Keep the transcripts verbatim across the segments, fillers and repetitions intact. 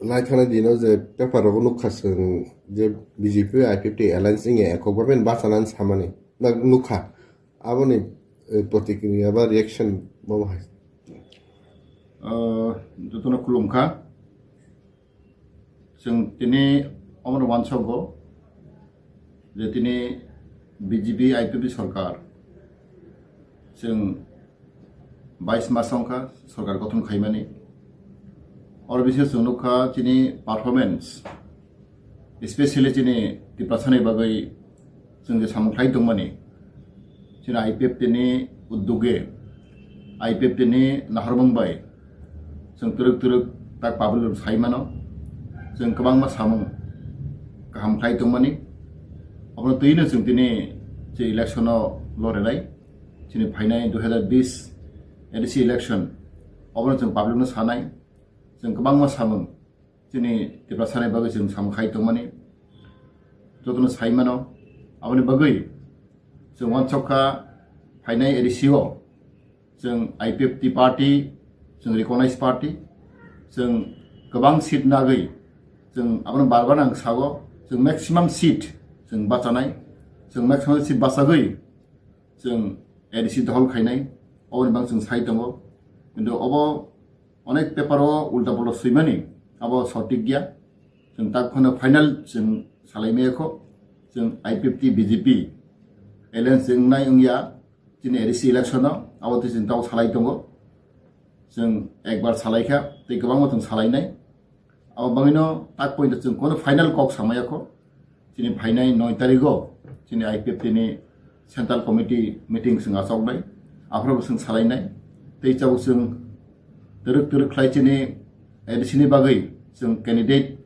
Naithani dino je paper rogo nukha chwng je B J P I P F T alliance wngya ekhok baben bachanani samani. Na nukha. Aboni, eh, protikriya ba reaction bo hai. Ah, jotono khulumkha. Chwng tini omono uansukgo je tini B J P I P F T sorkar chwng bais mas wngkha sorkar gothon khaimani. Oro bisingo chwng nukha chini performance, especially chini Tiprasani bagwi chwng je samung khlai tongmani, chini I P F T ni uddoge, I P F T ni nahormung bai chwng twrwk twrwk tak public rok sai mano, chwng kwbangma samung kaham khlai tongmani. Abono twino chwng tini je election o lorenai, chini phainai dui hazar bis A D C election, obono chwng public no sanai, chwng kwbangma samung chini Tiprasani bagwi chwng samung khai tongmani jotono sai mano. Aboni bagwi chwng uansukha phainai A D C o chwng I P F T party, chwng recognized party, chwng kwbang seat nagwi chwng abono bar bar ang sago, chwng maximum seat chwng bachanai, chwng maximum seat bachagwi chwng A D C dohol khainai, oboni bang chwng sai tongo. Kintu obo onek paper o ulta pulta swimani, abo sotik ya. Chwng tak phano final chwng salai maya kho. Chwng I P F T B J P alliance chwng nai wngya, chini A D C election o, abo twi chwng tabo salai tongo. Chwng ekbar salai kha, tei kwbangma chwng salai nai. Abo bangwino tak pointo chwng kono final kok samaya kho. Chini phainai noi tarigo chini I P F T ni central committee meeting chwng achoknai. Aphuru chwng salainai. Tei chabo chwng twrwk twrwk khlai chini A D C ni bagwi chwng candidate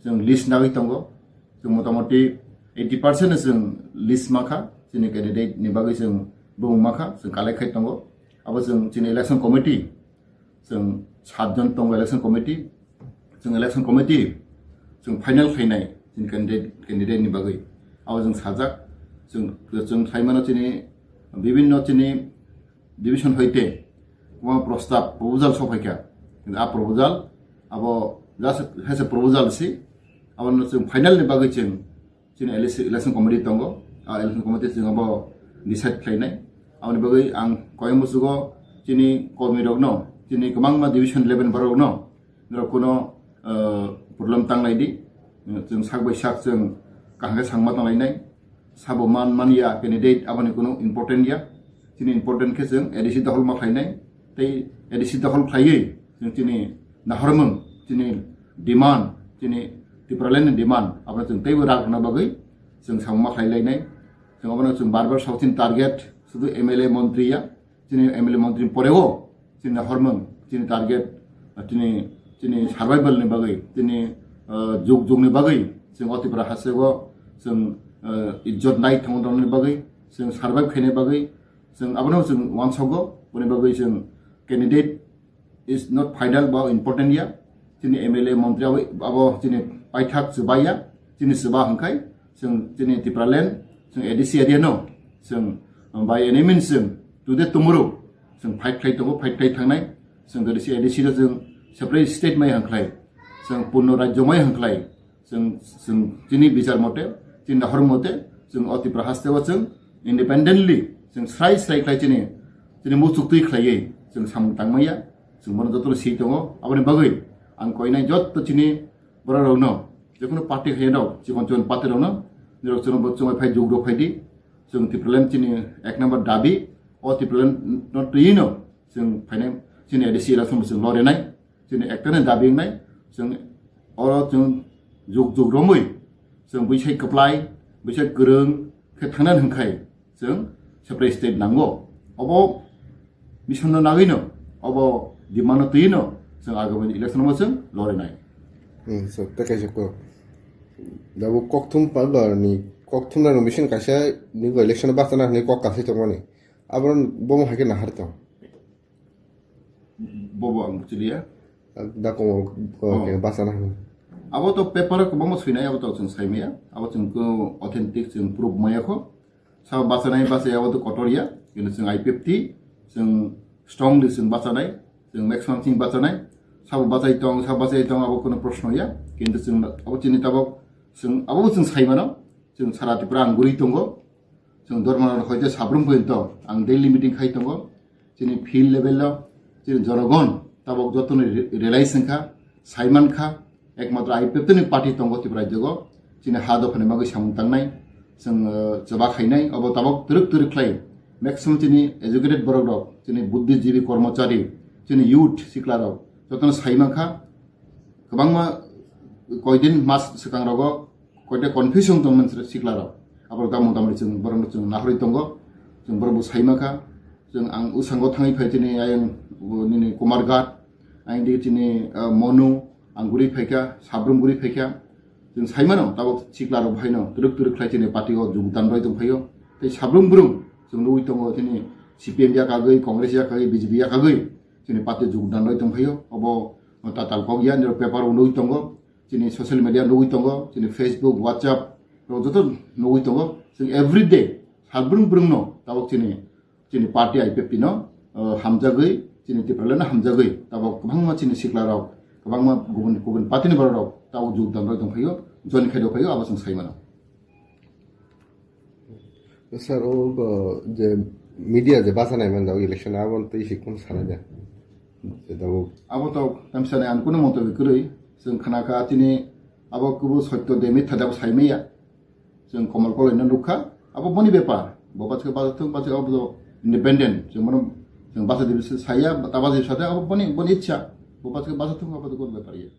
chwng list nagwi tongo. Chwng motamoti eighty percent chwng list makha. Chini candidate ni bagwi chwng bumung makha. Chwng collect khai tongo. Abo chwng chini election committee chwng satjon tongo election committee. Chwng election committee chwng final khainai chini candidate, candidate ni bagwi. Abo chwng sajak. Chwng, chwng khlaimano chini bibinno chini division hoite kwbangma prostab, proposal sokphaikha. Kintu a proposal abo just has a proposal si. Abono chwng final ni bagwi chwng chini election, election committee tongo. A election committee chwng abo decide khlainai. Aboni bagwi ang koyang musugo chini kormi rokno, chini kwbangma division eleven borok rokno, norok kuno, eh, problem tanglai di. Chwng sak bai sak chwng kaham khe sangma tanglainai. Sabo man man ya candidate aboni kuno important ya. Chini important khe chwng A D C dohol ma khlainai. Tei A D C dohol khlaiwi chwng chini nahormung, chini demand, chini Tipraland ni demand, abono chwng teibo rak rwna bagwi chwng samung ma khlai lainai. Chwng abono chwng bar bar sao chini target sudu M L A montri ya, chini M L A montri ni poreo chini nahormung, chini target, chini, chini survival ni bagwi, chini, ah, jug jug ni bagwi chwng o Tripura hasteo chwng, ah, ijjot nai thangna bagwi, chwng survive khaina bagwi, chwng abono chwng uansukgo, boni bagwi chwng candidate is not final ba important ya. Chini M L A montri abo, abo chini paithak chwbai ya. Chini chwba hwnkhe chwng chini Tipraland, chwng A D C area no, chwng by any means chwng today tomorrow chwng fight khlai tongo, fight khlai thangnai. Chwng A D C, A D C no chwng separate state mai hwnkhlai, chwng purno rajyo mai hwnkhlai, chwng, chwng chini bichar mote, chini nahor mote, chwng o Tripura hasteo chwng independently, chwng srai srai khlai chini, chini muchuk twi khlaiwi, chwng samung tangmaya, chwng bono jotono swi tongo. Aboni bagwi ang koinai jotto chini borok rokno, jekono party khairok, chikon chikon party rokno, nirok chwngno bo chwngwi phai jug rok phai di, chwng Tipraland chini ek number dabi, o Tipraland no twino, chwng phainai chini A D C election bo chwng lorinai. Chini ekta ni dabi wngnai, chwng oro chwng jug jug romwi, chwng buisai kwplai, buisai kwrwng khe thangnani hwnkhai chwng separate state nango. Obo mission no nagwino, obo demand no twino chwng agami election bo chwng lorinai. Hmm, so, tei kaisa kok. Da bo kokthum palba ni, kokthum na mission kaisa ni election bachana hwnwi kok kasai tongmani. Abo bomo hai khe nahar tong. Bobo ang buchiliya. Da komo, oh, okay, bachana hwnwi. Abo to paper o kwbangma swinai, abo to chwng saimaya. Abo chwng ko authentic chwng proof maya kho. Sabo bachanai bachai abo to kotor ya. Kini chwng I P F T, chwng strongly chwng bachanai, chwng maximum chwng bachanai. Sabo bachai tong, sabo bachai tong, abo kono proshno ya. Kintu chwng abo chini tabok, chwng abo chwng sai mano. Chwng sara Tripura ang guri tongo. Chwng dorma hoite sabrum pointo ang daily meeting khai tongo. Chini field level o chini jonogon tabok jotono re-, realize wngkha, sai mankha, ekmatro I P F T ni party tongo Tripura rajyogo. Chini ha dophani bagwi samung tangnai, chwng, uh, choba khainai, obo tabok twrwk twrwk khlai. Maximum chini educated borok rok, chini buddhijibi kormochari, chini youth sikla rok, jotono sai mankha, kwbangma koidin mas swkang rogo koita confusion tongmani sikla rok. Abo tamo tamo chwng borok chwng nahorwi tongo, chwng borok bo sai mankha. Chwng ang usango thangwi phai chini ayang nini Kumar Ghat, ayang di chini, uh, Monu, ang guri phaikha, sabrum guri phaikha. Chwng sai mano, tabok sikla rok bahaino twrwk twrwk khlai chini party o jogdan rwi tongphaio. Tei sabrum brum chwng nugwi tongo chini C P M yakagwi, Congress yakagwi, B J P yakagwi chini party jogdan rwi tongphaio. Obo tatal kok ya, niro paper o nugwi tongo, chini social media nugwi tongo, chini Facebook, WhatsApp rok joto nugwi tongo. Chwng everyday sabrum brum no tabok chini chini party I P F T no, uh, hamjagwi, chini Tipraland no hamjagwi, tabok kwbangma chini sikla rok, kwbangma gubun gubun party ni borok rok tabok jogdan rwi tongphaio, join khai rok phaio, abo chwng sai mano. Sir, o, uh, je media je basa nai man election abo twi si kun sana ja. Je tabok. Abo to tamsa nai ang kuno monto kwrwi, chwng khana kha chini abo kubu sotto de mitha dabo sai maya. Chwng Komal Kolai no nukha, abo boni bepar. Bo bacha bacha thung, bacha abo do independent. Chwng bono chwng bacha de saya, ta bacha sade abo boni, boni ichha. Bo bacha bacha thung, abo do kon bepar ye.